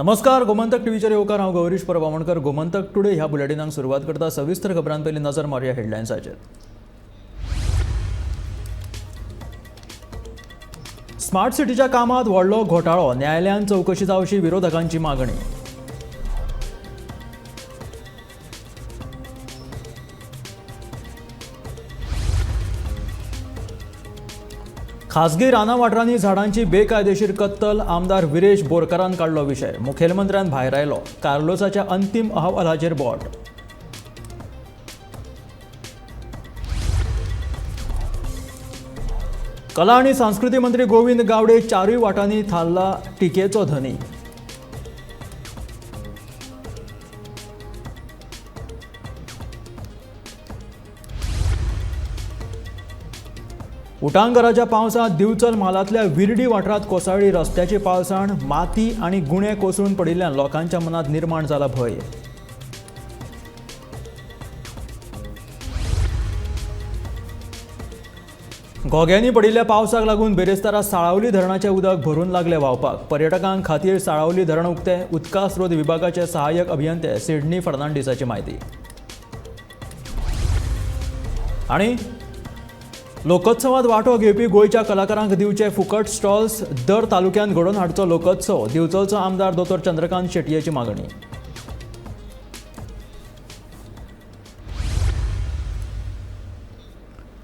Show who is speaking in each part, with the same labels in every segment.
Speaker 1: नमस्कार, गोमंतक टीव्हीचेर येवकार. हांव गौरीश परब आमोणकर. गोमंतक टुडे ह्या बुलेटिनाक सुरवात करता. सविस्तर खबरां पयलीं नजर मारुया हेडलायन्साचेर. स्मार्ट सिटीच्या कामात व्हडलो घोटाळो, न्यायालयान चवकशी जावची विरोधकांची मागणी. खासगी रानां वाठारांनी झाडांची बेकायदेशीर कत्तल, आमदार विरेश बोरकारान काडलो विशय. मुखेलमंत्र्यान भायर आयलो. कार्लोसाच्या अंतीम अहवालाचेर बोट. कला आनी संस्कृती मंत्री गोविंद गावडे चारूय वाटांनी थारला टिकेचो धनी. उटांगराच्या पावसांत दिवचल म्हालांतल्या विर्डी वाठारांत कोसळ्ळी रस्त्याची पालसाण. माती आनी गुणे कोसळून पडिल्ल्यान लोकांच्या मनांत निर्माण जाला भंय. घोग्यांनी पडिल्ल्या पावसाक लागून बिरेस्तारा साळावली धरणाचें उदक भरून लागलें व्हांवपाक. पर्यटकां खातीर साळावली धरण उक्तें. उदका स्रोत विभागाचे सहाय्यक अभियंते सिडनी फर्नांडीसाची म्हायती. आनी लोकोत्सवात वांटो घेवपी गोंयच्या कलाकारांक दिवचे फुकट स्टॉल्स, दर तालुक्यांत घडोवन हाडचो लोकोत्सव, दिवचलचो आमदार दोतोर चंद्रकांत शेटयेची मागणी.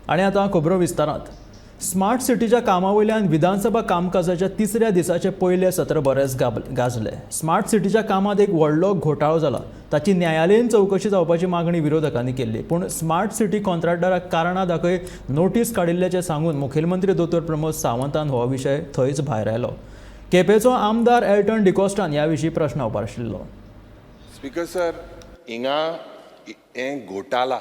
Speaker 1: आनी आतां खबरो विस्तारांत. स्मार्ट सिटीच्या कामा वयल्यान विधानसभा कामकाजाच्या तिसऱ्या दिसाचें पयलें सत्र बरेंच गाजलें. स्मार्ट सिटीच्या कामांत एक व्हडलो घोटाळो जाला, ताची न्यायालयीन चवकशी जावपाची मागणी विरोधकांनी केल्ली. पूण स्मार्ट सिटी कॉन्ट्रॅक्टराक कारणां दाखय नोटीस काडिल्ल्याचें सांगून मुखेलमंत्री दोतोर प्रमोद सावंतान हो विशय थंयच भायर आयलो. केपेंचो आमदार एल्टन डिकोस्टान ह्या विशीं प्रस्न उपाशिल्लो.
Speaker 2: स्पीकर सर, हिंगा हें घोटाला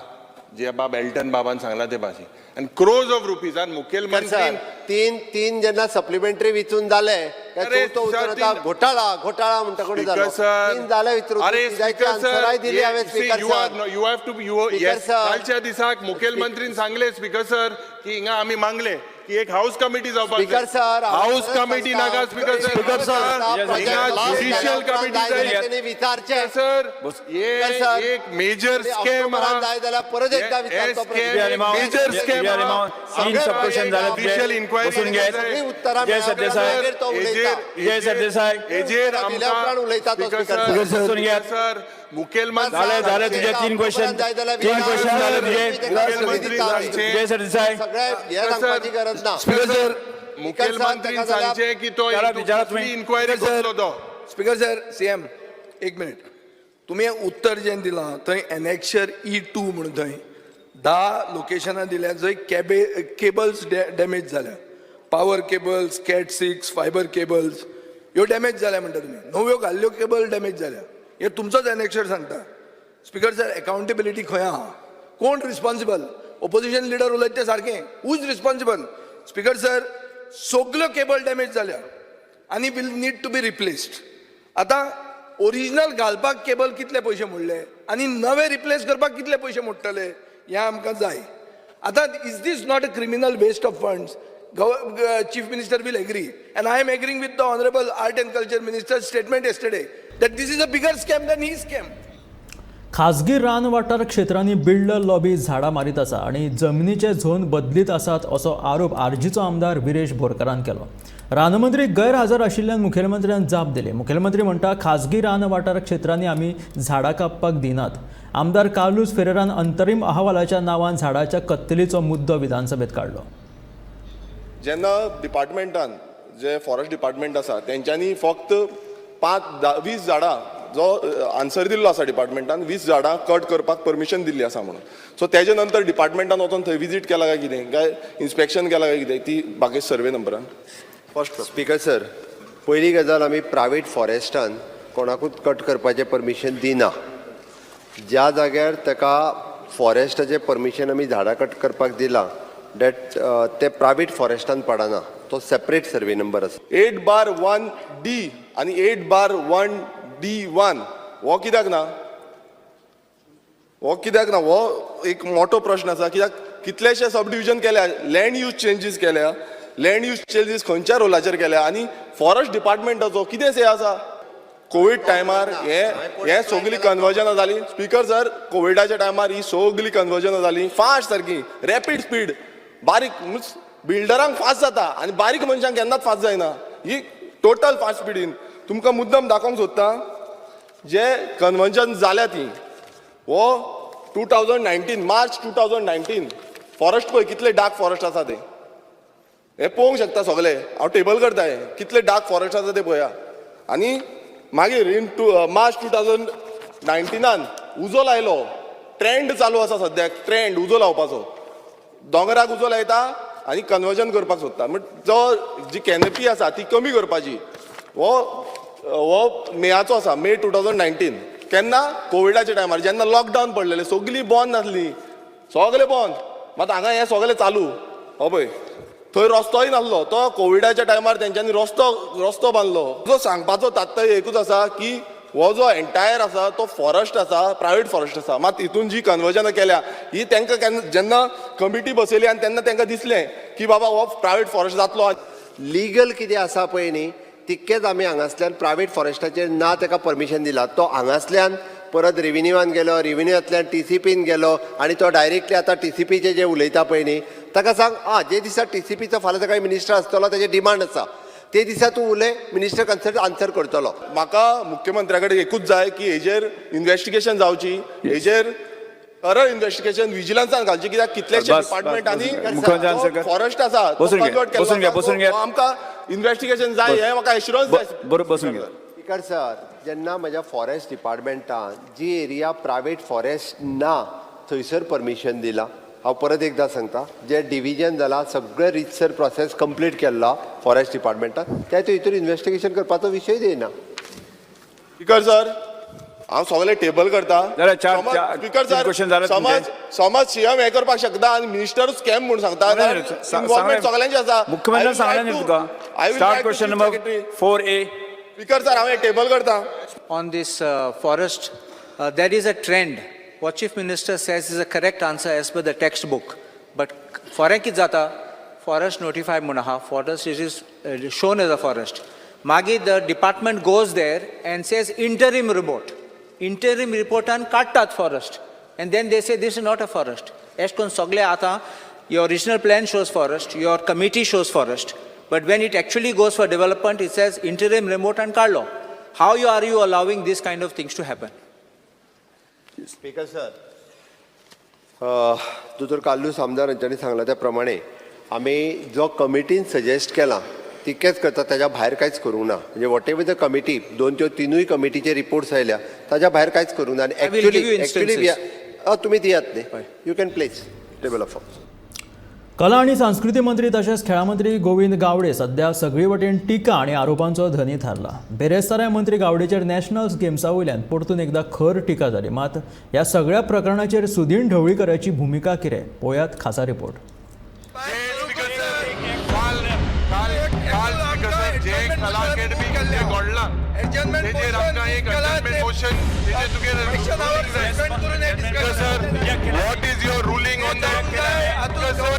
Speaker 2: जे बाब एल्टन बाबान सांगला ते भाशेन आनी क्रोर्स ऑफ रुपीज आनी मुखेलमंत्री
Speaker 3: तीन तीन जेन्ना सप्लिमेंटरी विचून जाले काय
Speaker 2: अरे
Speaker 3: चवथो
Speaker 2: सर,
Speaker 3: उतर आता घोटाळा घोटाळा म्हणटा कोणी
Speaker 2: स्पीकर
Speaker 3: जालो.
Speaker 2: सर,
Speaker 3: तीन जाले विचारून
Speaker 2: अरे
Speaker 3: जायचे
Speaker 2: स्पीकर
Speaker 3: आन्सराय
Speaker 2: सर,
Speaker 3: दिली हांवें. Speaker
Speaker 2: you are
Speaker 3: sir,
Speaker 2: you have to you
Speaker 3: Speaker
Speaker 2: yes.
Speaker 3: sir.
Speaker 2: कालच्या दिसाक मुखेलमंत्रीन सांगले स्पीकर सर की हिंगा आमी मागले की एक हाऊस कमिटी जावपाक.
Speaker 3: स्पीकर सर,
Speaker 2: हाऊस
Speaker 3: हांव
Speaker 2: कमिटी
Speaker 3: सांगता.
Speaker 2: नाका स्पीकर सर.
Speaker 3: स्पीकर सर,
Speaker 2: हिंगा ज्युडिशियल कमिटी जाय.
Speaker 3: विचारचे.
Speaker 2: सर,
Speaker 3: स्पीकर सर,
Speaker 2: हे एक मेजर स्कॅम.
Speaker 3: ऑक्टोबरान जाय जाल्यार परत एकदा विचारतो प्रश्न.
Speaker 2: Major scam.
Speaker 4: तीन सब क्वेश्चन झाले तुझे.
Speaker 2: ज्युडिशियल इन्क्वायरी
Speaker 4: बसून घे.
Speaker 3: सगळीं उत्तरां
Speaker 4: जय सरदेसाय.
Speaker 3: मागीर तो उलयता.
Speaker 4: जय सरदेसाय.
Speaker 2: हेजेर
Speaker 3: दिल्या उपरांत उलयता तो
Speaker 2: स्पीकर
Speaker 3: स्पीकर
Speaker 2: सर,
Speaker 3: सर.
Speaker 4: बसून घे.
Speaker 2: सर, मुखेलमंत्री
Speaker 4: झाले झाले तुझे तीन क्वेश्चन. तीन क्वेश्चन झाले तुझे.
Speaker 2: मुखेलमंत्री सांगचे.
Speaker 4: जय सरदेसाय.
Speaker 3: सगळे हे सांगपाची गरज ना.
Speaker 2: स्पीकर सर, मुखेलमंत्री
Speaker 3: ताका जाल्यार-
Speaker 2: सांगचे की तो
Speaker 4: विचारा, विचारा तुम्ही.
Speaker 2: इन्क्वायरी करतलो तो.
Speaker 5: स्पीकर सर, सीएम, एक मिनिट. तुमी उत्तर जें दिलां थंय एनेक्शर ई टू म्हणून थंय 10 लोकेशनां दिल्या जंय कॅबे केबल्स डॅमेज जाल्या. Power cables, cat 6, fibre cables ह्यो डॅमेज जाल्या म्हणटा तुमी. नव्यो घाल्ल्यो केबल डॅमेज जाल्या हे तुमचोच एनेक्शर सांगता. स्पीकर सर, अकाउंटेबिलिटी खंय आहा? कोण रिस्पॉन्सिबल? ओपोजिशन लिडर उलयता तें सारकें. Who is responsible, speaker sir? सगल्यो केबल डॅमेज जाल्या आनी will need to be replaced. आतां ओरिजिनल घालपाक केबल कितले पयशे मोडले आनी नवे रिप्लेस करपाक कितले पयशे मोडटले हें आमकां जाय. आतां is this not a criminal waste of funds? Chief Minister will agree and I am agreeing with the honourable Art and Culture Minister statement yesterday that this is a bigger scam than he scam.
Speaker 1: खाजगी रान वाठार क्षेत्रांनी builder lobby झाडां मारीत आसा आनी जमनीचे zone बदलीत आसात असो आरोप आरजीचो आमदार विरेश बोरकारान केलो. रानमंत्री गैरहजर आशिल्ल्यान मुखेलमंत्र्यान जाप दिली. मुखेलमंत्री म्हणटा, खाजगी रान वाठार क्षेत्रांनी आमी झाडां कापपाक दिनात. आमदार कार्लूस फेरेरान अंतरीम अहवालाच्या नांवान झाडाच्या कत्तलीचो मुद्दो विधानसभेत काडलो.
Speaker 6: जेन्ना डिपार्टमेंटान, जे फॉरेस्ट डिपार्टमेंट आसा, तेंच्यांनी फक्त 5 20 झाडां, जो आन्सर दिल्लो आसा डिपार्टमेंटान, 20 झाडां कट करपाक परमिशन दिल्ली आसा म्हणून. सो तेजे नंतर डिपार्टमेंटान वचोन थंय विजीट केला काय कितें, काय इन्स्पेक्शन केला काय कितें ती बाकी सर्वे नंबरान? फर्स्ट.
Speaker 3: स्पीकर सर, पयली गजाल, आमी प्रायवेट फॉरेस्टान कोणाकूच कट करपाचें परमिशन दिना. ज्या जाग्यार ताका फॉरेस्टाचें परमिशन आमी झाडां कट करपाक दिलां, that ते प्रायवेट फॉरेस्टान पडना, तो सेपरेट सर्वे नंबर आसा.
Speaker 6: 8/1 डी आनी 8/1 डी 1 हो कित्याक ना? हो कित्याक ना? हो एक मोठो प्रश्न आसा. कित्याक कितलेशे सब डिविजन केल्या, लँड यूज चेंजीस केल्या, लँड यूज चेंजीस खंयच्या रोलाचेर केल्या आनी फॉरेस्ट डिपार्टमेंटाचो कितें से आसा? कोवीड टायमार हे हे सगळी कन्वर्जनां जाली. स्पीकर सर, कोविडाच्या टायमार ही सगळी कन्वर्जनां जाली फास्ट, सारकी रॅपीड स्पीड. बारीक बिल्डरांक फास्ट जाता आनी बारीक मनशांक केन्नाच फास्ट जायना. ही टोटल फास्ट स्पिडीन तुमकां मुद्दम दाखोवंक सोदता जे कन्वर्जन जाल्या ती. हो 2019, मार्च 2019 फॉरेस्ट पळय कितले डार्क फॉरेस्ट आसा ते, हे पळोवंक शकता सगळे. हांव टेबल करता हे कितले डार्क फॉरेस्ट आसा ते पळया. आनी मागीर इन टू मार्च 2019 उजो लायलो. ट्रेंड चालू आसा सद्याक, ट्रेंड उजो लावपाचो. दोंगराक उजो लायता आनी कन्वर्जन करपाक सोदता. म्हण जो जी कॅनपी आसा ती कमी करपाची. हो हो मेयाचो आसा, मे 2019. केन्ना कोविडाच्या टायमार जेन्ना लॉकडावन पडलेलें, सगळीं बंद आसली, सगळें बंद. मात हांगा हें सगळें चालू. हो पळय, थंय रस्तोय नासलो, तो कोविडाच्या टायमार तेंच्यांनी रस्तो बांदलो. जो सांगपाचो तात्पर्य एकूच आसा की हो जो एंटायर आसा तो फॉरेस्ट आसा, प्रायवेट फॉरेस्ट आसा. मात हितून जी कन्वर्जनां केल्या ही तांकां केन्ना जेन्ना कमिटी बसयली आनी तेन्ना तांकां दिसलें की बाबा हो प्रायवेट फॉरेस्ट जातलो.
Speaker 3: लिगल कितें आसा पळय न्ही, तितकेंच आमी हांगासल्यान प्रायवेट फॉरेस्टाचेर ना ताका परमिशन दिलां. तो हांगासल्यान परत रेविन्यूवान गेलो, रेविन्यूवांतल्यान टीसीपीन गेलो आनी तो डायरेक्टली आतां टीसीपीचे जे उलयता पळय न्ही, ताका सांग आं, जे दिसा टीसीपीचो फाल्यां सकाळी मिनिस्टर आसतलो, ताजे डिमांड आसा, ते दिसा तूं उलय, मिनिस्टर कन्सर्ट आन्सर करतलो.
Speaker 6: म्हाका मुख्यमंत्र्या कडेन एकूच जाय की हेजेर इन्व्हेस्टिगेशन जावची, हेजेर खरो इन्व्हेस्टिगेशन विजिलन्सान घालची, कित्याक कितलेशे
Speaker 4: बस,
Speaker 6: डिपार्टमेंट
Speaker 4: बस,
Speaker 6: आनी
Speaker 4: बस. मुख्यमंत्री answer कर.
Speaker 6: फॉरेस्ट आसा तो
Speaker 4: बसून घे,
Speaker 6: convert केल्लो
Speaker 4: बसून घे,
Speaker 6: आसा.
Speaker 4: बसून
Speaker 6: So,
Speaker 4: घे.
Speaker 6: आमकां इन्व्हेस्टिगेशन जाय, हें म्हाका एश्युरन्स जाय.
Speaker 4: बरोबर, बसून घे.
Speaker 3: स्पीकर सर, जेन्ना म्हज्या फॉरेस्ट डिपार्टमेंटान जी एरिया प्रायवेट फॉरेस्ट ना थंयसर परमिशन दिलां. हांव परत एकदां सांगता, जे डिविजन जाला सगळें रितसर प्रोसेस कंप्लीट केल्लो फॉरेस्ट डिपार्टमेंटान, त्या हितून इन्वेस्टिगेशन करपाचो विशय येना.
Speaker 6: स्पीकर सर, हांव सगळें टेबल करता.
Speaker 4: जाल्यार चार-
Speaker 6: स्पीकर
Speaker 4: तीन
Speaker 6: सर,
Speaker 4: question जाले तुमचे.
Speaker 6: समाज सीएम हें करपाक शकता आनी मिनिस्टरूच स्कॅम म्हूण सांगता.
Speaker 4: नाही, नाही,
Speaker 6: इन्वॉल्वमेंट सगळ्यांचे आसा.
Speaker 4: मुख्यमंत्र्यान सांगलें न्ही तुका. Start question number 4A.
Speaker 6: Speaker sir, हांव हें टेबल करता.
Speaker 7: On this forest, there is a trend. What Chief Minister says is a correct answer as per the textbook. But foreign कितें जाता, forest notified म्हूण आहा, forest it is shown as a forest. मागीर the department goes there and says interim report. Interim reportan काडटात forest. And then they say this is not a forest. एश कोन सगळे आतां your original plan shows forest, your committee shows forest, but when it actually goes for development, it says interim remote and काडलो. How you are you allowing this kind of things to happen?
Speaker 3: Speaker sir, दोतोर कार्लूस आमदार हांच्यांनी सांगला त्या प्रमाणे आमी जो कमिटीन suggest केला तितकेंच करता, ताच्या भायर कांयच करूंक ना. म्हणजे what ever the committee, दोन त्यो तिनूय कमिटीचे रिपोर्ट्स आयल्या, ताच्या भायर कांयच करूंक ना. आनी
Speaker 7: I will give you
Speaker 3: actually
Speaker 7: instances.
Speaker 3: तुमी दियात न्ही, you can please table of.
Speaker 1: कला आनी संस्कृती मंत्री तशेंच खेळां मंत्री गोविंद गावडे सध्या सगळी वटेन टिका आनी आरोपांचो धनी थारला. बेरेस्ताराय मंत्री गावडेचेर नॅशनल गेम्सा वयल्यान परतून एकदा खर टिका जाली. मात ह्या सगळ्या प्रकरणाचेर सुदीन ढवळीकराची भुमिका कितें, पळयात खासा रिपोर्ट.
Speaker 2: काल काल काल स्पीकर सर, जे कला अकॅडमी जे घडलां तेजेर आमकां एक adjournment motion तेजेर तुगे ruling जाय. Speaker sir, what is your ruling on that? Speaker sir,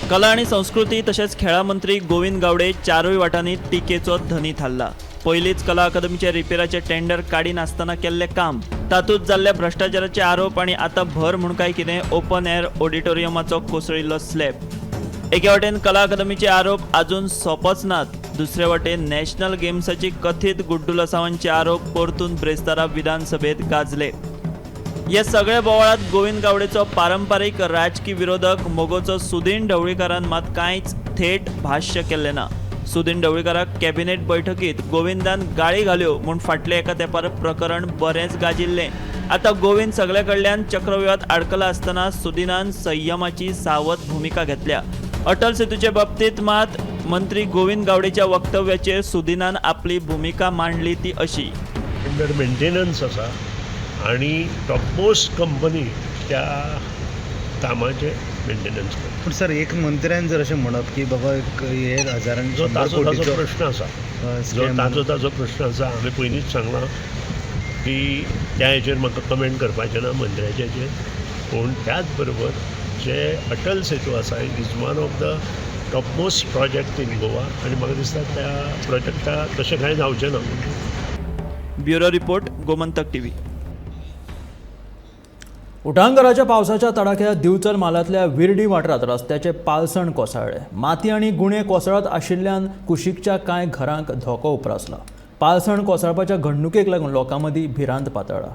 Speaker 8: कला आनी संस्कृती तशेंच खेळां मंत्री गोविंद गावडे चारूय वाटांनी टिकेचो धनी थारला. पयलींच कला अकादमीचे रिपेराचे टेंडर काडिनासतना केल्लें काम, तातूंत जाल्ल्या भ्रश्टाचाराचे आरोप आनी आतां भर म्हूण काय कितें ओपन एअर ऑडिटोरियमाचो कोसळिल्लो स्लॅब. एके वटेन कला अकादमीचे आरोप आजून सोंपच नात, दुसरे वटेन नॅशनल गेम्साची कथीत गुड्डुलसावांचे आरोप परतून ब्रेस्तारा विधानसभेत गाजले. हे सगळे बोवाळात गोविंद गावडेचो पारंपारीक राजकी विरोधक मोगोचो सुदीन ढवळीकारान मात कांयच थेट भाश्य केल्लें ना. सुदीन ढवळीकाराक कॅबिनेट बैठकीत गोविंदान गाळी घाल्यो म्हूण फाटल्या एका तेंपार प्रकरण बरेंच गाजिल्लें. आतां गोविंद सगळे कडल्यान चक्रव्यूहात आडकला आसतना सुदीनान संयमाची सावध भुमिका घेतल्या. अटल सेतूचे बाबतींत मात मंत्री गोविंद गावडेच्या वक्तव्याचेर सुदीनान आपली भुमिका मांडली ती अशी.
Speaker 9: अंडर मेंटेनन्स आसा आनी टॉपमोस्ट कंपनी त्या कामाचें मेंटेनन्स करता.
Speaker 10: पूण सर, एक मंत्र्यान जर अशें म्हणप की बाबा एक हे हजारांनी
Speaker 9: जो
Speaker 10: शंबर
Speaker 9: ताजो ताजो
Speaker 10: कोटीचो
Speaker 9: प्रश्न आसा, जो
Speaker 10: scam
Speaker 9: ताजो ताजो प्रश्न आसा, हांवें पयलींच सांगलां, की त्या हेजेर म्हाका कमेंट करपाचें ना मंत्र्याच्या हेजेर. पूण त्याच बरोबर जे अटल सेतू आसा is one of the topmost project in Goa आनी म्हाका दिसता त्या प्रोजेक्टाक तशें कांय जावचें ना.
Speaker 8: Bureau report, Gomantak TV.
Speaker 1: उटांगराच्या पावसाच्या तडाख्यात दिवचल म्हालांतल्या विर्डी वाठारांत रस्त्याचे पालसण कोसळ्ळें. माती आनी गुणे कोसळत आशिल्ल्यान कुशीकच्या कांय घरांक धोको उप्रासला. पालसण कोसळपाच्या घडणुकेक लागून लोकां मदीं भिरांत पातळ्ळा.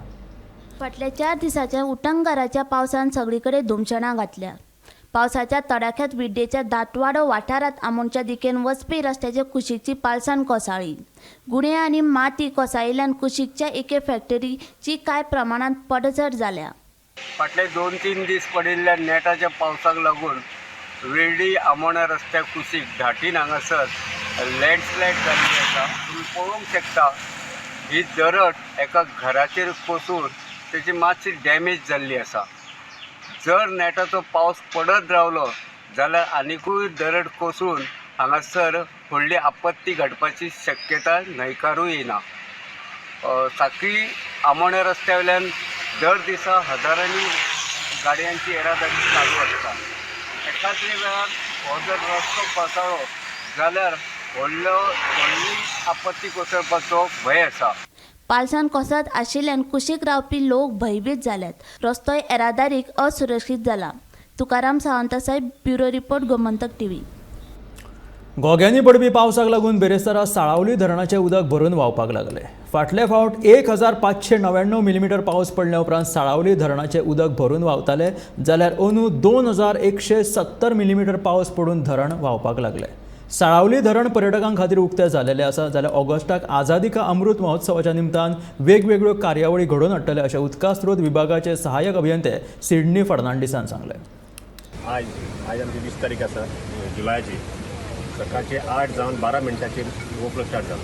Speaker 11: फाटल्या 4 दिसांच्या उटंगाराच्या पावसान सगळे कडेन धुमशणां घातल्या. पावसाच्या तडाख्यात विड्डेच्या दाटवाडो वाठारांत आमोणच्या दिकेन वचपी रस्त्याचे कुशीकची पालसण कोसळ्ळी. गुणे आनी माती कोसळिल्ल्यान कुशीकच्या एके फॅक्टरीची कांय प्रमाणांत पडझड जाल्या.
Speaker 12: फाटले 2-3 दीस पडिल्ल्या नेटाच्या पावसाक लागून वेर्डी आमोणा रस्त्या कुशीक घाटीन हांगासर लँडस्लायड जाल्ली आसा. तुमी पळोवंक शकता ही दरड एका घराचेर कोसळून तेची मातशी डॅमेज जाल्ली आसा. जर नेटाचो पावस पडत रावलो जाल्यार आनिकूय दरड कोसळून हांगासर व्हडली आपत्ती घडपाची शक्यता न्हयकारूं येना. साखळी आमोण्या रस्त्या वयल्यान दर दिसा हजारांनी गाडयांची येरादारी चालू आसता. एकाद्रे वेळार हो जर रस्तो कोसळ्ळो जाल्यार व्हडली आपत्ती कोसळपाचो भंय आसा.
Speaker 11: पालसण कोसळत आशिल्ल्यान कुशीक रावपी लोक भंयभीत जाल्यात. रस्तो येरादारीक असुरक्षीत जाला. Tukaram Sawant Saheb, bureau report, Gomantak TV.
Speaker 1: घोग्यांनी पडपी पावसाक लागून बिरेस्तारा साळावली धरणाचें उदक भरून व्हांवपाक लागलें. फाटले फावट 1599 मिलीमिटर पावस पडल्या उपरांत साळावली धरणाचें उदक भरून व्हांवतालें, जाल्यार अंदू 2170 मिलीमिटर पावस पडून धरण व्हांवपाक लागलें. साळावली धरण पर्यटकां खातीर उक्तें जालेलें आसा, जाल्यार ऑगस्टाक आझादी का अमृत महोत्सवाच्या निमतान वेगवेगळ्यो कार्यावळी घडोवन हाडटले अशें उदका स्रोत विभागाचे सहाय्यक अभियंते सिडनी फर्नांडीसान सांगलें.
Speaker 13: आज आमची 20 तारीख आसा जुलयाची. सकाळचे 8 जावन 12 मिनटांचेर ओवरफ्लो स्टार्ट जालो.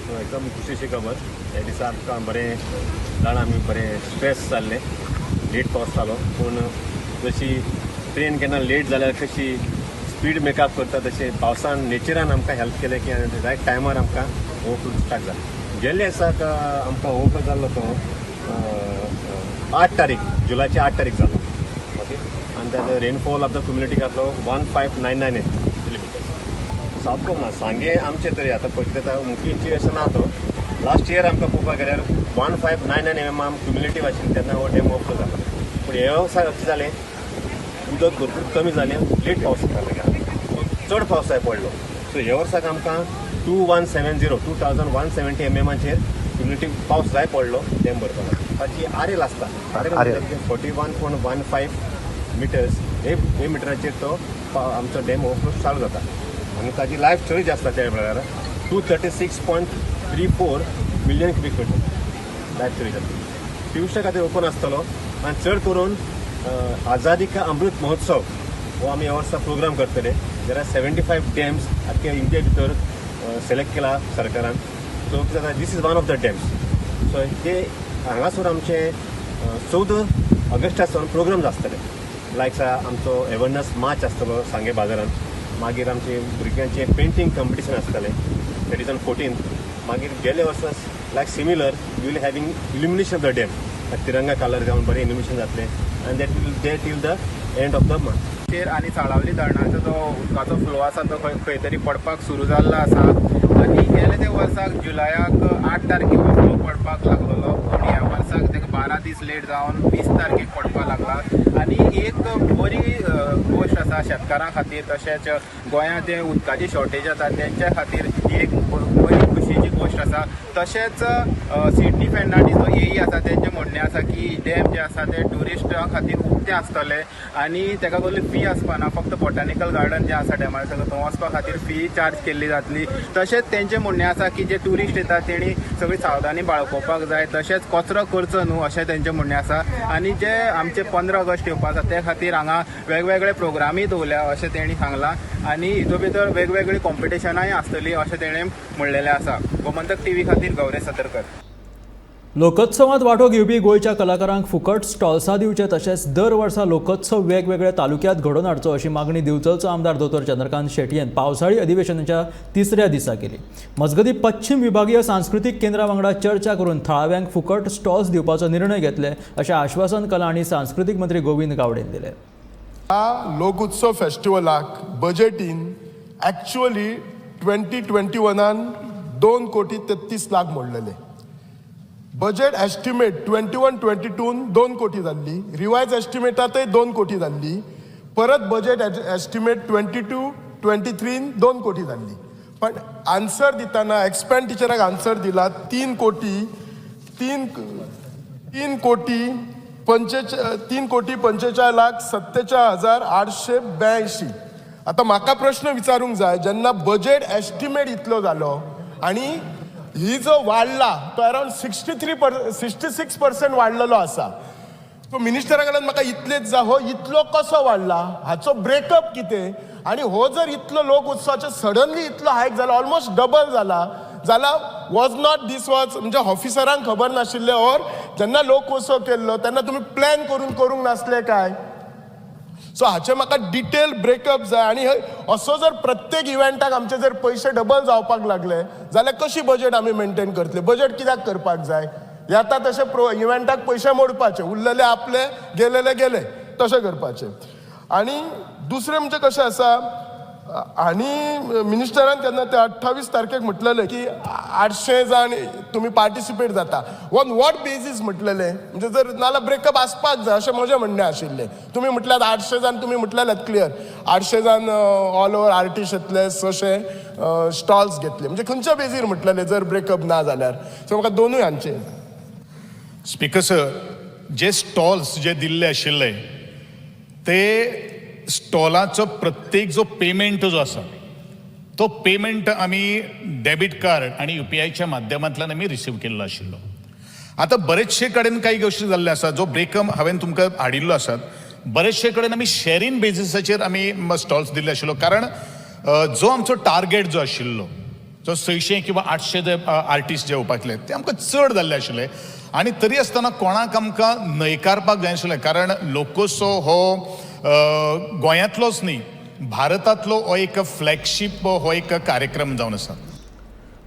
Speaker 13: सो एकदम खुशीची खबर. ह्या दिसा आमकां बरें जाणां आमी बरें स्ट्रेस जाल्लें, लेट पावस जालो. पूण जशी ट्रेन केन्ना लेट जाल्यार कशी स्पीड मेकअप करता तशें पावसान नेचरान आमकां हेल्प केलें की रायट टायमार आमकां ओवरफ्लो स्टार्ट जालो. गेल्ल्या दिसाक आमकां ओवरफ्लो जाल्लो तो 8 तारीख, जुलयाची 8 तारीख जालो. ओके, आनी ताजो रेनफॉल ऑफ the community घातलो 1599 मिलीमिटर्स. सामको ना सांगे आमचे तरी आतां पळयता मुकीची अशें ना तो. लास्ट इयर आमकां पळोवपाक गेल्यार 1599 mm आम क्युमुलेटीव आशिल्लें तेन्ना हो डॅम ओवरफ्लो जालो. पूण हे वर्सा अशें जालें, उदक भरपूर कमी जालें, लेट पावस जालो, चड पावस जाय पडलो. सो ह्या वर्साक आमकां 2170 2170 mm क्युमुलेटीव पावस जाय पडलो डॅम भरपाक. ताची आर एल आसता, आर एल 41.15 मिटर्स हे मिटराचेर तो आमचो डॅम ओवरफ्लो चालू जाता. आनी ताजी लायफ स्टोरेज आसता त्या वेळार 236.34 million cubic meter life storage आसता. ट्युरिस्टा खातीर ओपन आसतलो आनी चड करून आझादी का अमृत महोत्सव हो आमी ह्या वर्सा प्रोग्राम करतले. जाल्यार 75 डॅम्स आख्या इंडिया भितर सिलेक्ट केला सरकारान. सो कितें जाता, this is one of the dams. So ते हांगासर आमचे 14 ऑगस्टा सावन प्रोग्राम्स आसतले. लायक आमचो एवर्नस मार्च आसतलो सांगे बाजारान, मागीर आमचे भुरग्यांचें पेंटींग कॉम्पिटिशन आसतलें, that is on 14. मागीर गेल्या वर्सा like similar we will having illumination of the dam, Tiranga colour जावन बरें इल्युमिनेशन जातलें आनी that will there till the end of the month.
Speaker 14: चेर आनी साळावली धरणाचो जो उदकाचो फ्लो आसा तो खंय तरी पडपाक सुरू जाल्लो आसा. आनी गेले त्या वर्साक जुलयाक 8 तारखेक हो फ्लो पडपाक लागलेलो, पूण ह्या वर्साक ताका 12 दीस लेट जावन 20 तारखेक पडपाक लागला. आनी एक बरी गोश्ट आसा शेतकारां खातीर, तशेंच गोंयांत जे उदकाची शॉर्टेज आसा तेंच्या खातीर ही एक बरी खुशीची गोश्ट आसा. तशेंच सिडनी फर्नांडीस जो एई आसा तेंचें म्हणणें आसा की डॅम जे आसा ते ट्युरिस्टां खातीर उक्ते आसतले आनी तेका कसली फी आसपाना, फक्त बॉटानिकल गार्डन जें आसा डॅमार सगळें थंय वचपा खातीर फी चार्ज केल्ली जातली. तशेंच तेंचें म्हणणें आसा की जे ट्युरिस्ट येतात तेणी सगळी सावधानी बाळगोवपाक जाय, तशेंच कचरो करचो न्हू अशें तेंचें म्हणणें आसा. आनी जे आमचे 15 ऑगस्ट येवपा आसा ते खातीर हांगा वेगवेगळे प्रोग्रामूय दवरल्या अशें तेणी सांगलां आनी हितून भितर वेगवेगळी कॉम्पिटिशनांय आसतली अशें तेणें म्हणलेलें आसा. गोमंतक टीव्ही खातीर गौरेश सतरकर.
Speaker 1: लोकोत्सवात वांटो घेवपी गोंयच्या कलाकारांक फुकट स्टॉल्सां दिवचे तशेंच दर वर्सा लोकोत्सव वेगवेगळ्या तालुक्यांत घडोवन हाडचो अशी मागणी दिवचलचो आमदार दोतोर चंद्रकांत शेटयेन पावसाळी अधिवेशनाच्या तिसऱ्या दिसा केली. मजगतीं पश्चिम विभागीय सांस्कृतीक केंद्रा वांगडा चर्चा करून थळाव्यांक फुकट स्टॉल्स दिवपाचो निर्णय घेतले अशें आश्वासन कला आनी सांस्कृतीक मंत्री गोविंद गावडेन दिलें.
Speaker 15: ह्या लोकोत्सव फेस्टिवलाक बजेटीन एक्चुअली 2021 2 कोटी 33 लाख मोडलेले. बजेट एस्टिमेट 21-22 2 कोटी जाल्ली, रिवायज एस्टिमेटातय 2 कोटी जाल्ली, परत बजेट एस्टिमेट 22-23 2 कोटी जाल्ली. पण आन्सर दितना एक्सपेंडिचराक आन्सर दिला 3 कोटी 3 3 कोटी पंचे 3 कोटी 45 लाख 47 हजार 882. आतां म्हाका प्रश्न विचारूंक जाय, जेन्ना बजेट एस्टिमेट इतलो जालो आनी ही जो वाडला तो around 63 per 66% वाडलेलो आसा, सो मिनिस्टरा कडल्यान म्हाका इतलेच जाय, हो इतलो कसो वाडला, हाचो ब्रेकअप कितें? आनी हो जर इतलो लोक उत्सवाचो सडनली इतलो हायक जाला, ऑलमोस्ट डबल जाला जाला, वॉज not these was म्हणजे ऑफिसरांक खबर नाशिल्लें ऑर जेन्ना लोकोत्सव केल्लो तेन्ना तुमी प्लॅन करून करूंक नासले काय? सो हाचे म्हाका डिटेल ब्रेकअप जाय. आनी असो जर प्रत्येक इव्हेंटाक आमचे जर पयशे डबल जावपाक लागले जाल्यार कशी बजेट आमी मेंटेन करतले? बजेट कित्याक करपाक जाय? येता तशे प्रो इव्हेंटाक पयशे मोडपाचे, उरलेले आपले, गेलेले गेले, तशें करपाचे. आनी दुसरें म्हणजे कशें आसा, आनी मिनिस्टरान तेन्ना ते 28 तारखेक म्हटलेलें की 800 जाण तुमी पार्टिसिपेट जाता, ऑन what basis म्हटलेलें? म्हणजे जर नाल्यार ब्रेकअप आसपाक जाय अशें म्हजें म्हणणें आशिल्लें. तुमी म्हटल्यात 800 जाण, तुमी म्हटलेलेत क्लियर 800 जाण ऑल ओवर आर्टिस्ट येतले, 600 स्टॉल्स घेतले, म्हणजे खंयच्या बेजीर म्हटलेलें जर ब्रेकअप ना जाल्यार? सो म्हाका दोनूय हांचे.
Speaker 16: स्पीकर सर, जे स्टॉल्स जे दिल्ले आशिल्ले ते स्टॉलाचो प्रत्येक जो पेमेंट जो आसा तो पेमेंट आमी डेबीट कार्ड आनी यूपीआयच्या माध्यमांतल्यान आमी रिसीव केल्लो आशिल्लो. आतां बरेचशे कडेन काही गोश्टी जाल्ले आसा, जो ब्रेकअप हांवें तुमकां हाडिल्लो आसात, बरेचशे कडेन आमी शेरींग बेजिसाचेर आमी स्टॉल्स दिल्ले आशिल्लो, कारण जो आमचो टार्गेट जो आशिल्लो, जो 600 किंवा 800 जे आर्टिस्ट जे येवपाकले ते आमकां चड जाल्ले आशिल्ले आनी तरी आसतना कोणाक आमकां न्हयकारपाक जाय आशिल्लें, कारण लोकोत्सव हो गोंयांतलोच न्ही, भारतांतलो हो एक फ्लॅगशीप हो एक कार्यक्रम जावन आसा.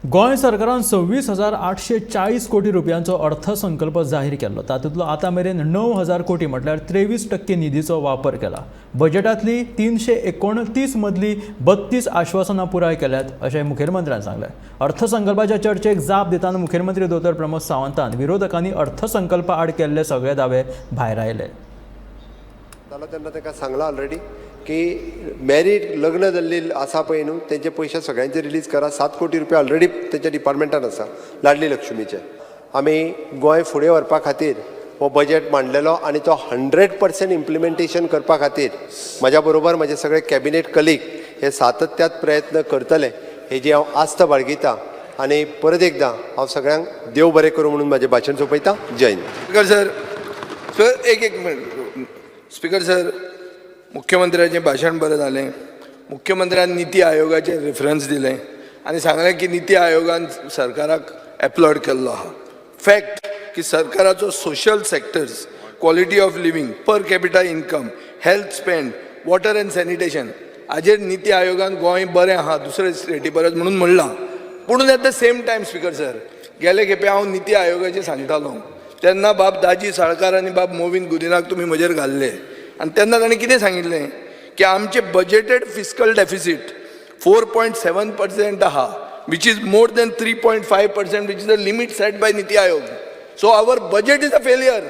Speaker 1: गोंय सरकारान 26,840 कोटी रुपयांचो अर्थसंकल्प जाहीर केल्लो. तातूंतलो आतां मेरेन 9,000 कोटी म्हटल्यार 23% निधीचो वापर केला. बजेटांतली 329 मदली 32 आश्वासनां पुराय केल्यात अशें मुखेलमंत्र्यान सांगलें. अर्थसंकल्पाच्या चर्चेक जाप दितना मुखेलमंत्री दोतोर प्रमोद सावंतान विरोधकांनी अर्थसंकल्पा आड केल्ले सगळे दावे भायरायले.
Speaker 3: जाल्यार तेन्ना ताका सांगलां ऑलरेडी की मॅरीड लग्न जाल्ली आसा पळय न्हू, तेंचे पयशे सगळ्यांचे रिलीज करा. 7 कोटी रुपया ऑलरेडी तेंच्या डिपार्टमेंटान आसा लाडली लक्ष्मीचे. आमी गोंय फुडें व्हरपा खातीर हो बजेट मांडलेलो आनी तो 100% इम्प्लिमेंटेशन करपा खातीर म्हाज्या बरोबर म्हजे सगळे कॅबिनेट कलीग हे सातत्यात प्रयत्न करतले हेजी हांव आस्त बाळगितां आनी परत एकदां हांव सगळ्यांक देव बरें करूं म्हणून म्हाजें भाशण सोंपयता. जय हिंद.
Speaker 5: स्पीकर सर, सर, एक एक minute. स्पीकर सर, मुख्यमंत्र्याचें भाशण बरें जालें. मुख्यमंत्र्यान निती आयोगाचें रेफरन्स दिलें आनी सांगलें की निती आयोगान सरकाराक एप्लॉड केल्लो आहा. फॅक्ट की सरकाराचो social sectors, quality of living, per capita income, health spend, water and sanitation हाजेर निती आयोगान गोंय बरें आहा दुसरे स्टेटी परस म्हणून म्हणलां. पूण at the same time, speaker sir, गेले खेपे हांव निती आयोगाचें सांगतालो तेन्ना बाब दाजी साळकार आनी बाब मोविन गुदिनाक तुमी म्हजेर घाल्ले आनी तेन्ना ताणें कितें सांगिल्लें की आमचें budgeted fiscal deficit 4.7% आहा, which is more than 3.5%, which is the limit set by NITI Aayog. So our budget is a failure,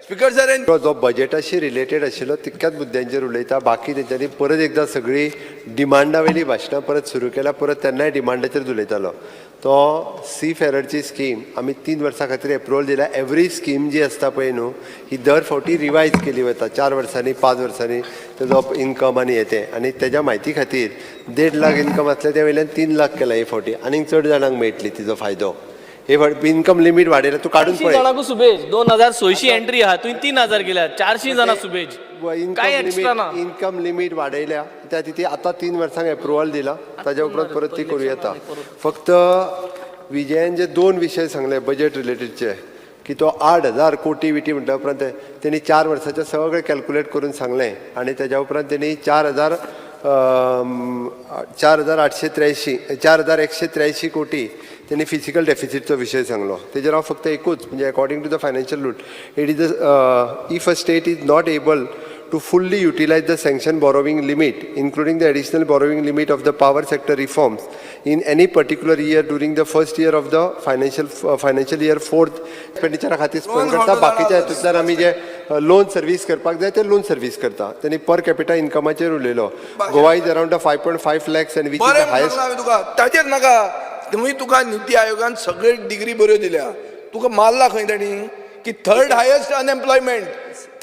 Speaker 5: speaker sir, and
Speaker 3: जो बजेटाशी रिलेटेड आशिल्लो तितक्याच मुद्द्यांचेर उलयता. बाकी तेंच्यांनी परत एकदां सगळीं डिमांडा वयलीं भाशणां परत सुरू केल्या. परत तेन्नाय डिमांडाचेर उलयतालो तो. सी फेररची स्कीम आमी 3 वर्सां खातीर एप्रुवल दिल्या. एवरी स्कीम जी आसता पळय न्हू, ही दर फावटी रिवायज केली वता, 4 वर्सांनी, 5 वर्सांनी, तेजो इन्कम आनी हे तें. आनी तेज्या म्हायती खातीर 1.5 लाख इन्कम आसलें ते वयल्यान 3 लाख केला हे फावटी. आनीक चड जाणांक मेळटली तिजो फायदो. हे फावटी इन्कम लिमीट वाडयला, तूं काडून
Speaker 17: 400
Speaker 3: पळय.
Speaker 17: जाणांकू सुबेज 2600 एंट्री आहा, तुवें 3000 केल्या, 400 जाणां सुबेज. काय
Speaker 3: इन्कम
Speaker 17: एक्स्ट्रा ना.
Speaker 3: लिमीट, इन्कम लिमीट वाडयल्या त्या ती आतां 3 वर्सांक एप्रुवल दिला, ताज्या उपरांत परत ती करूं येता. फक्त विजयान जे दोन विशय सांगले बजेट रिलेटेडचे की तो 8,000 कोटी विटी म्हटल्या उपरांत तेणी 4 वर्साचें सगळें कॅल्कुलेट करून सांगलें आनी तेज्या उपरांत तेणी 4,883 4,183 कोटी तेणी फिजिकल डेफिसिटचो विशय सांगलो. तेजेर हांव फक्त एकूच म्हणजे according to the financial rule it is if a state is not able to fully utilize the sanction borrowing limit, including the additional borrowing limit of the power sector reforms in any particular year during the first year of the financial year fourth expenditure खातीर spend करता. बाकीच्या हितूंतल्यान आमी जे loan service करपाक जाय ते loan service करता. तेणी per capita इन्कमाचेर उलयलो. Goa is around 5.5 lakhs and which is
Speaker 5: बरें
Speaker 3: the highest.
Speaker 5: म्हणून तुका ताचेर नाका. तुमी तुका निती आयोगान सगळे डिग्री बऱ्यो दिल्या, तुका मारला खंय ताणी की third highest unemployment,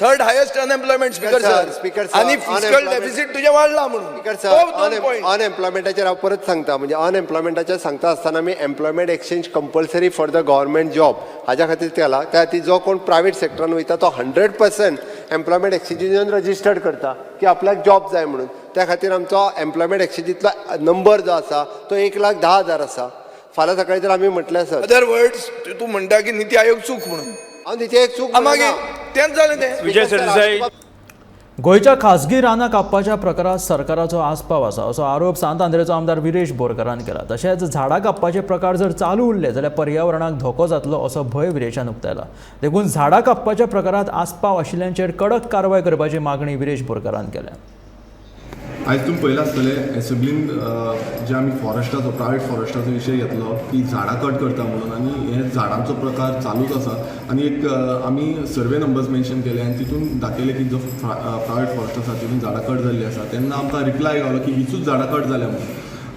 Speaker 5: third highest unemployment speaker sir,
Speaker 3: speaker sir,
Speaker 5: आनी फिस्कल डेफिसीट तुजें वाडला म्हणून.
Speaker 3: स्पीकर
Speaker 5: तो दोन
Speaker 3: सर,
Speaker 5: पॉयंट.
Speaker 3: अनएम्प्लॉयमेंटाचेर हांव परत सांगता. म्हणजे अनएम्प्लॉयमेंटाचेर सांगता आसतना आमी employment exchange compulsory for the government job हाज्या खातीर केला. त्या खातीर जो कोण प्रायवेट सेक्टरान वयता तो 100% एम्प्लॉयमेंट एक्सचेंजीन रजिस्टर्ड करता की आपल्याक जॉब जाय म्हणून. त्या खातीर आमचो एम्प्लॉयमेंट एक्सचेंजींतलो नंबर जो आसा तो 1,10,000 आसा. फाल्यां सकाळी जर आमी म्हटलें आसत
Speaker 5: अदर वर्ड्स तूं म्हणटा की निती आयोग चूक म्हणून.
Speaker 3: हांव निती आयोग चूक
Speaker 5: मागीर तेंच जालें तें.
Speaker 4: विजय सरदेसाई.
Speaker 1: गोंयच्या खासगी रानां कापपाच्या प्रकारात सरकाराचो आस्पाव आसा असो आरोप सांत आंद्रेचो आमदार विरेश बोरकारान केला. तशेंच झाडां कापपाचे प्रकार जर चालू उरले जाल्यार पर्यावरणाक धोको जातलो असो भंय विरेशान उक्तायला. देखून झाडां कापपाच्या प्रकारात आस्पाव आशिल्ल्यांचेर कडक कारवाय करपाची मागणी विरेश बोरकारान केल्या.
Speaker 6: आयज तुमी पळयलां आसतलें एसेंब्लीन जे आमी फॉरेस्टाचो प्रायवेट फॉरेस्टाचो विशय घेतलो की झाडां कट करता म्हणून, आनी हे झाडांचो प्रकार चालूच आसा. आनी एक आमी सर्वे नंबर्स मेन्शन केले आनी तितून दाखयले की जो प्रायवेट फॉरेस्ट आसा तितून झाडां कट जाल्लीं आसा. तेन्ना आमकां रिप्लाय गावलो की 20 झाडां कट जाल्या म्हणून.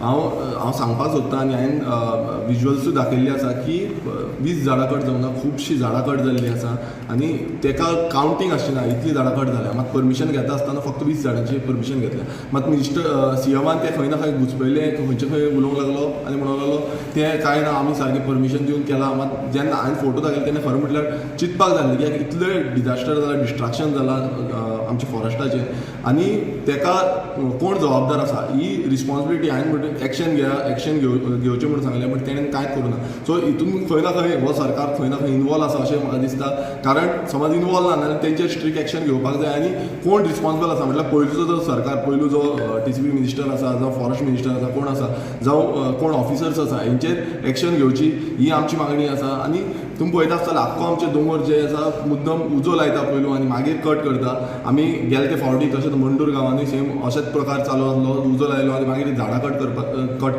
Speaker 6: हांव सांगपाक सोदता आनी हांवें विज्युअल्सूय दाखयल्ली आसा की 20 झाडां कट जावंक ना, खुबशीं झाडां कट जाल्लीं आसा आनी तेका कावंटींग आसची ना इतलीं झाडां कट जाल्या. मात परमिशन घेता आसतना फक्त 20 झाडांची परमिशन घेतल्या. मात मिनिस्टर सीएमान तें खंय ना खंय घुसपयलें, खंयचे खंय उलोवंक लागलो आनी म्हणूंक लागलो तें कांय ना, आमी सारकें परमिशन दिवन केलां. मात जेन्ना हांवें फोटो दाखयले तेन्ना खरें म्हटल्यार चिंतपाक जालें की इतलें डिजास्टर जालां, डिस्ट्रक्शन जालां आमच्या फॉरेस्टाचेर आनी तेका कोण जबाबदार आसा ही रिस्पॉन्सिबिलिटी हांवें म्हणटा एक्शन घेया, एक्शन घेवचें म्हणून सांगलें, बट तेणें कांयच करूं ना. सो हितून खंय ना खंय हो सरकार खंय ना खंय इनवॉल्व आसा अशें म्हाका दिसता. कारण समज इनवॉल्व ना जाल्यार तेंचेर स्ट्रिक्ट एक्शन घेवपाक जाय आनी कोण रिस्पॉन्सिबल आसा म्हटल्यार पयलूचो जो सरकार, पयलू जो TCP minister आसा, जावं फॉरेस्ट मिनिस्टर आसा, कोण आसा, जावं कोण ऑफिसर्स आसा, हेंचेर एक्शन घेवची ही आमची मागणी आसा. आनी तुमी पळयता आसतले आख्खो आमचे दोंगर जे आसा मुद्दम उजो लायता पयलू आनी मागीर कट करता. आमी गेले ते फावटी तशेंच मंडूर गांवांनी सेम अशेंच प्रकार चालू आसलो, उजो लायलो आनी मागीर झाडां कट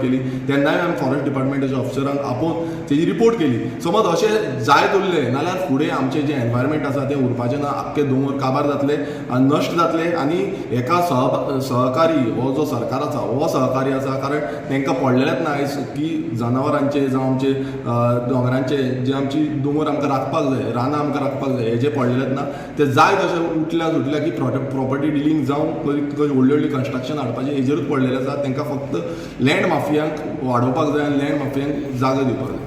Speaker 6: केली. तेन्नाय आमी फॉरेस्ट डिपार्टमेंटाच्या ऑफिसरांक आपोवन तेजी रिपोर्ट केली. समज अशें जायत उरलें नाल्यार फुडें आमचें जें एनवायरमेंट आसा तें उरपाचें ना, आख्खे दोंगर काबार जातले आनी नश्ट जातले. आनी हेका सहकारी हो जो सरकार आसा हो सहकारी आसा, कारण तांकां पडलेलेंच ना आयज की जनावरांचे जावं आमचे दोंगरांचे जे आमची दोंगर आमकां राखपाक जाय, रानां आमकां राखपाक जाय, हे जे पडलेलेंच ना ते जाय तशें उठल्या सुटल्या की प्रॉपर्टी डिलींग जावं व्हडली व्हडली कन्स्ट्रक्शन हाडपाचें हेजेरूच पडलेलें आसा. तांकां फक्त लँड माफियांक वाडोवपाक जाय आनी लँड माफियांक जागो दिवपाक जाय.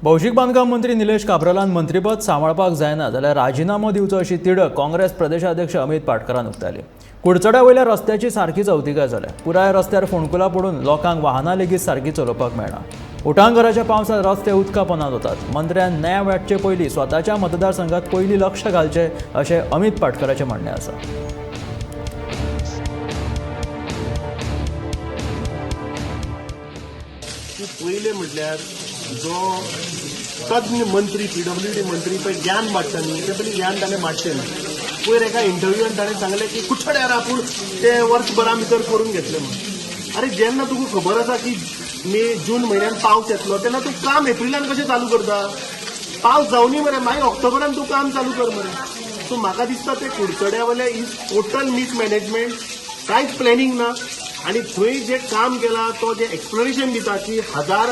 Speaker 1: भौशीक बांदकाम मंत्री निलेश काब्रालान मंत्रीपद सांबाळपाक जायना जाल्यार राजिनामो दिवचो अशी तिडक काँग्रेस प्रदेशाध्यक्ष अमित पाटकरान उक्तायली. कुडचड्या वयल्या रस्त्याची सारकी चवतिकाय जाल्या. पुराय रस्त्यार फोंडकुलां पडून लोकांक वाहनां लेगीत सारकी चलोवपाक मेळना. उटांगराच्या पावसांत रस्ते उदका पोंदांत वतात. मंत्र्यान न्याय वांटचे पयलीं स्वताच्या मतदारसंघात पयलीं लक्ष घालचें अशें अमित पाटकराचें म्हणणें आसा.
Speaker 18: पयलें म्हटल्यार जो तज्ञ मंत्री PWD मंत्री पळय ज्ञान वांट्टा न्ही, ते पयलीं ज्ञान ताणें वांटचें ना. पयर एका इंटरव्यून ताणें सांगलें की कुठ्ठड्यार आपूण ते वर्सभरा भितर करून घेतलें म्हणून. अरे जेन्ना तुका खबर आसा की मे जून म्हयन्यान पावस येतलो तेन्ना तूं काम एप्रिलान कशें चालू करता? पावस जावनी मरे, मागीर ऑक्टोबरान तूं काम चालू कर मरे. सो म्हाका दिसता ते कुडचड्या वयले is total mismanagement, कांयच प्लॅनिंग ना. आनी थंय जें काम केलां तो जें एक्सप्लेनेशन दिता की 1000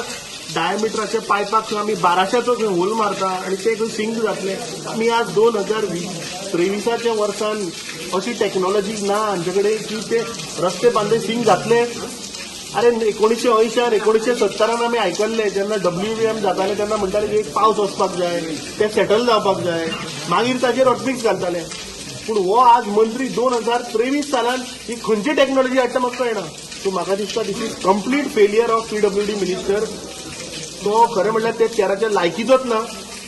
Speaker 18: डायमिटराच्या पायपाक थंय आमी 1200चो थंय होल मारता आनी ते खंय सिंक जातले. आमी आज 2023 वर्सान अशी टॅक्नोलॉजी ना आमचे कडेन की ते रस्ते बांदले सिंक जातले. अरे 1980 1970 आमी आयकल्ले जेन्ना WVM जाताले तेन्ना म्हणटाले की एक पावस वचपाक जाय, ते सेटल जावपाक जाय, मागीर ताजेर हॉटमिक्स घालताले. पूण हो आज मंत्री 2023 सालान ही खंयची टॅक्नोलॉजी हाडटा म्हाका कळना. सो म्हाका दिसता this is complete failure of PWD minister. तो खरें म्हणल्यार ते चेराच्या लायकीचोच ना.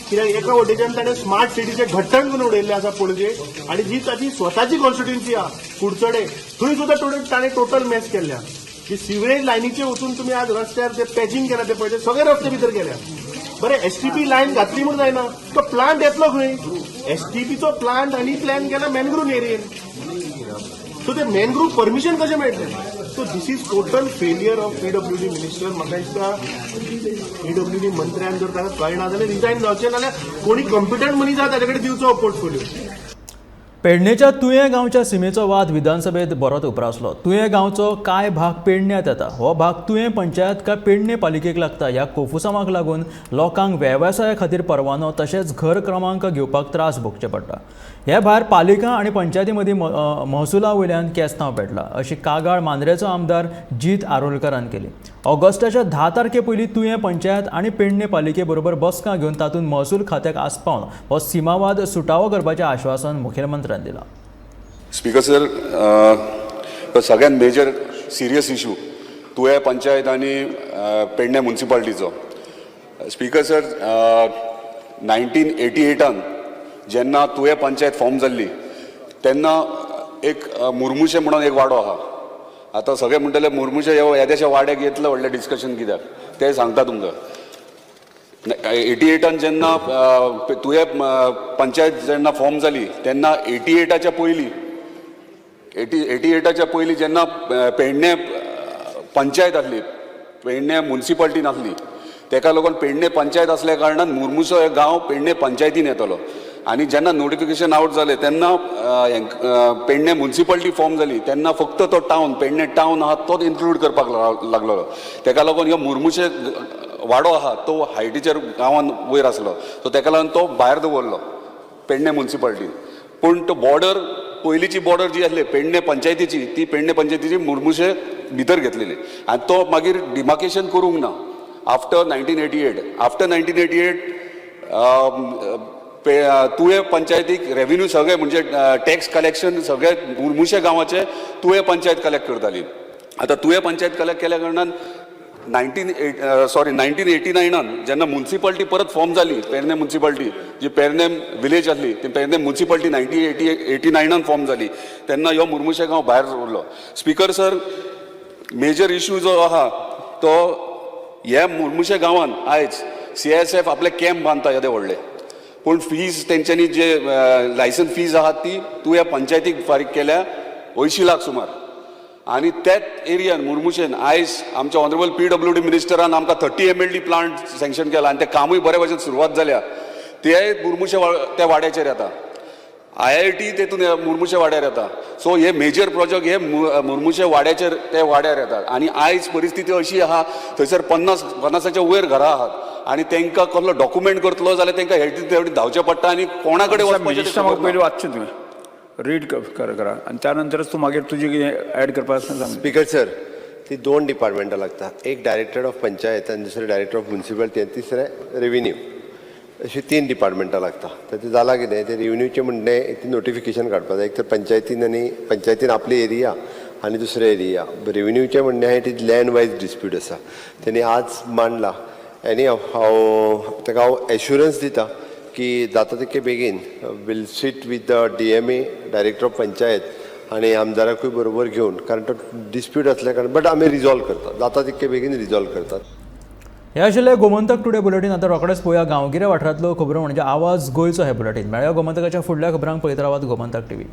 Speaker 18: कित्याक एका वटेच्यान ताणें स्मार्ट सिटीचें घट्टण करून उडयल्लें आसा पणजे आनी जी ताची स्वताची कॉन्स्टिट्युएन्सी आहा कुडचडे थंय सुद्दां ताणें टोटल मॅस केल्ल्या. जी सिवरेज लायनीचे वचून तुमी आज रस्त्यार ते पॅचिंग केला ते पळयले सगळे रस्ते भितर गेल्या. बरें एसटीपी लायन घातली म्हूण जायना, तो प्लांट येतलो खंय? एसटीपीचो प्लांट आनी प्लॅन केला मॅनग्रूव एरियेन, सो ते मॅनग्रूव परमिशन कशें मेळटलें? So this is total failure of PWD minister. म्हाका दिसता पीडब्ल्यूडी मंत्र्यान जर ताका कळना जाल्यार रिजायन जावचें, नाल्यार कोणी कॉम्पिटंट मनीस आसा ताचे कडेन दिवचो पोर्टफोलियो.
Speaker 1: पेडणेच्या तुयें गांवच्या सिमेचो वाद विधानसभेत बरोच उप्रासलो. तुयें गांवचो कांय भाग पेडण्यात येता, हो भाग तुयें पंचायत काय पेडणे पालिकेक लागता. ह्या कोफुसांवाक लागून लोकांक वेवसाया खातीर परवानो तशेंच घर क्रमांक घेवपाक त्रास भोगचे पडटा. हे भायर पालिका आनी पंचायती मदीं महसुला वयल्यान केस्तांव पेटला अशी कागाळ मांद्रेचो आमदार जीत आरोलकरान केली. ऑगस्टाच्या 10 तारखे पयलीं तुयें पंचायत आनी पेडणे पालिके बरोबर बसका घेवन तातूंत महसूल खात्याक आसपावन हो सीमावाद सुटावो करपाचें आश्वासन मुखेलमंत्र्यान दिलां.
Speaker 19: स्पीकर सर, सगळ्यात मेजर सिरियस इशू तुयें पंचायत आनी पेडणे म्युनिसिपालिटीचो. स्पीकर सर, 1988 जेन्ना तुयें पंचायत फॉर्म जाल्ली तेन्ना एक मुर्मुशे म्हणून एक वाडो आहा. आतां सगळे म्हणटले मुर्मुशे येद्याशा वाड्याक येतले व्हडलें डिस्कशन कित्याक तें सांगता तुमकां. 88 जेन्ना तुयें पंचायत जेन्ना फॉर्म जाली तेन्ना 88च्या पयलीं 88च्या पयलीं जेन्ना पेडणे पंचायत आसली, पेडणे म्युनिसिपालिटी नासली, तेका लागून पेडणे पंचायत आसल्या कारणान मुर्मुसो हे गांव पेडणे पंचायतीन येतलो. आनी जेन्ना नोटिफिकेशन आवट जालें तेन्ना पेडणे म्युनिसिपालिटी फॉर्म जाली तेन्ना फक्त तो टावन पेडणे टावन आहा तोच इन्क्लूड करपाक लागलो. तेका लागून ह्यो मुर्मुशे वाडो आहा तो हायटीचेर गांवान वयर आसलो, सो तेका लागून तो भायर दवरलो पेडणे म्युनिसिपालिटीन. पूण तो बॉर्डर पयलींची बॉर्डर जी आसली पेडणे पंचायतीची ती पेडणे पंचायतीची मुर्मुशे भितर घेतलेली आनी तो मागीर डिमार्केशन करूंक ना आफ्टर 1988. आफ्टर 1988 तुयें पंचायतीक रेवेन्यू सगळे म्हणजे टॅक्स कलेक्शन सगळे मुर्मुशे गांवाचे तुयें पंचायत कलेक्ट करताली. आतां तुयें पंचायत कलेक्ट केल्या कारणान 1989 जेन्ना म्युनिसिपालिटी परत फॉर्म जाली पेडणे म्युनिसिपालिटी जी पेडणे विलेज आसली ती पेडणे म्युनिसिपालिटी 1989 फॉर्म जाली तेन्ना ह्यो मुर्मुशे गांव भायर उरलो. स्पीकर सर, मेजर इशू जो आहा तो ह्या मुर्मुशे गांवान आयज CISF आपले कॅम्प बांदता येदे व्हडले, पूण फीज तेंच्यांनी जे लायसन्स फीज आहा ती तुवें पंचायतीक फारीक केल्या 80 लाख सुमार. आनी त्याच एरियान मुर्मुशेन आयज आमच्या ऑनरेबल PWD मिनिस्टरान आमकां 30 MLD plant sanction केला आनी तें कामूय बरे भशेन सुरवात जाल्या, ते मुर्मुशे त्या वाड्याचेर येता. IIT तेतून मुर्मुशे वाड्यार येता. सो हे मेजर प्रोजेक्ट हे मुर्मुशे वाड्याचेर ते वाड्यार येतात. आनी आयज परिस्थिती अशी आहा थंयसर 50-50 वयर घरां आहात आनी तांकां कसलो डॉक्युमेंट करतलो जाल्यार तांकां हेटी तेवटी धांवचें पडटा आनी कोणा कडेन वचपाचें.
Speaker 4: पयलीं वाचचें तुवें रीड करा आनी त्यानंतरच तूं मागीर तुजी कितें एड करपा आसा सांग.
Speaker 3: स्पीकर सर, ती 2 डिपार्टमेंटां लागता, एक डायरेक्टर ऑफ पंचायत आनी दुसरें डायरेक्टर ऑफ म्युनिसिपालिटी आनी तिसरें रेवेन्यू, अशी 3 डिपार्टमेंटां लागता. तर तें जालां कितें, तें रेवेन्यूचें म्हणणें ती नोटिफिकेशन काडपाक जाय, एक तर पंचायतीन आनी पंचायतीन आपली एरिया आनी दुसरे एरिया. रेवेन्यूचें म्हणणें आहा ती लँड वायज डिस्प्यूट आसा, तेणी आज मांडला. आनी हांव ताका हांव एश्युरन्स दिता की जाता तितके बेगीन will sit with the DMA director of panchayat आनी आमदाराकूय बरोबर घेवन, कारण तो डिस्प्यूट आसल्या कारणान बट आमी रिजॉल्व करतात, जाता तितके बेगीन रिजॉल्व करतात.
Speaker 1: हे आशिल्लें गोमंतक टुडे बुलेटीन. आतां रोखडेच पळोवया गांवगिऱ्या वाठारांतल्यो खबरो म्हणजे आवाज गोंयचो हे बुलेटीन. मेळया गोमंतकाच्या फुडल्या खबरांक. पळयत रावात गोमंतक टीव्ही.